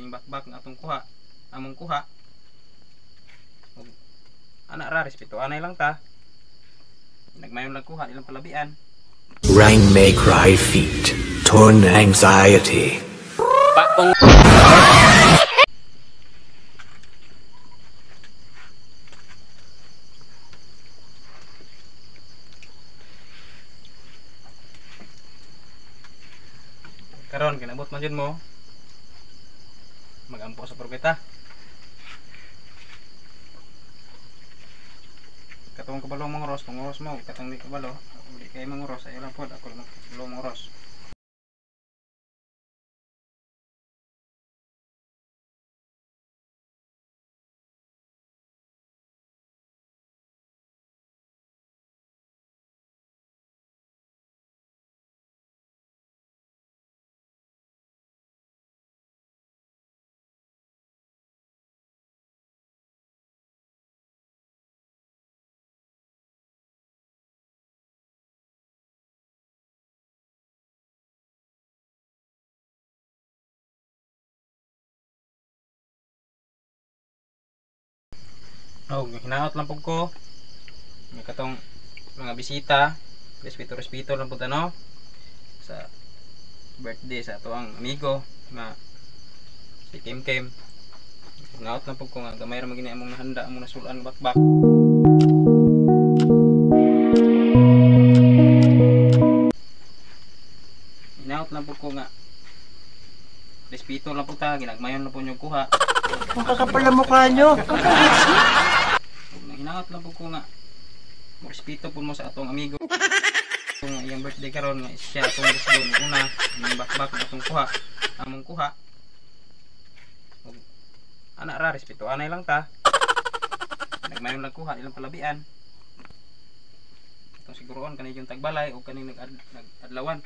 Ning bakbak nga atong kuha, among kuha. Ug ana ra, respeto anay lang ta. Nagmayon lang kuha ilang palabian. Rang may cry feet, torn anxiety. Karon kinabot man jud mo. Magampo sa kita. Katong kabalo manguros, manguros mo, katong di kabalo, di kay manguros, ayo lang pod ako lang kabalo manguros. Oh, hinaot lang pud ko. May katong mga bisita, respeto-respeto lang pud ano sa birthday sa ato ang amigo nga si Kim Kim. Hinaot lang pud ko nga gamay ra man gini among nahanda, among nasulan bakbak. Hinaot lang pud ko nga respeto lang pud ta, ginagmayon lang pud yung kuha. Ang kakapal na mukha nyo. Hinaot lang po ko nga respeto po mo sa atong amigo nga iyang birthday karon nga siya atong gusto una ning bakbak nga atong kuha, among kuha. Ug ana ra, respeto anay lang ta. Nagmayon lang kuha ilang palabian. Atong siguroon kani yung tagbalay o kaning nag-adlawan.